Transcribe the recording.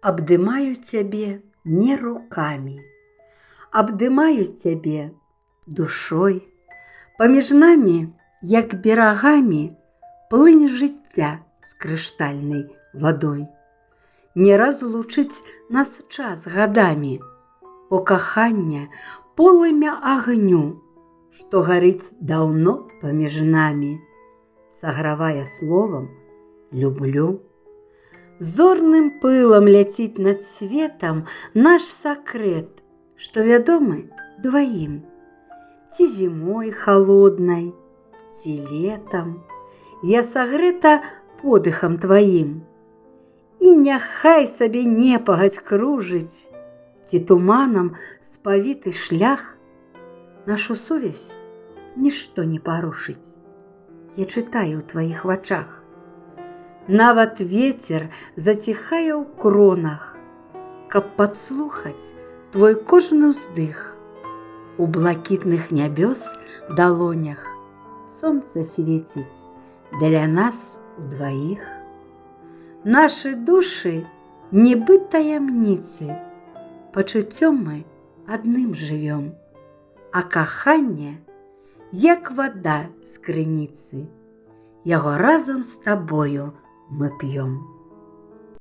Абдымаю цябе не рукамі, абдымаю цябе душой. Паміж намі, як берагамі, плынь жыцця з крыштальнай вадой. Не разлучыць нас час гадамі, бо каханне — полымя агню, што гарыць даўно паміж намі, сагравае словам «люблю». Зорным пылам ляціць над светам наш сакрэт, што вядомы дваім. Ці зімой халоднай, ці летам я сагрэта подыхам тваім. І няхай сабе непагадзь кружыць, ці туманам спавіты шлях, нашу сувязь нішто не парушыць. Я чытаю ў тваіх вачах. Нават ветер заціхае ў кронах, каб падслухаць твой кожны ўздых. У блакітных нябёс далонях сонца свеціць для нас удваіх. Нашы душы нібы таямніцы, пачуццём мы адным жывём, а каханне, як вада з крыніцы, яго разам з табою мы п'ём.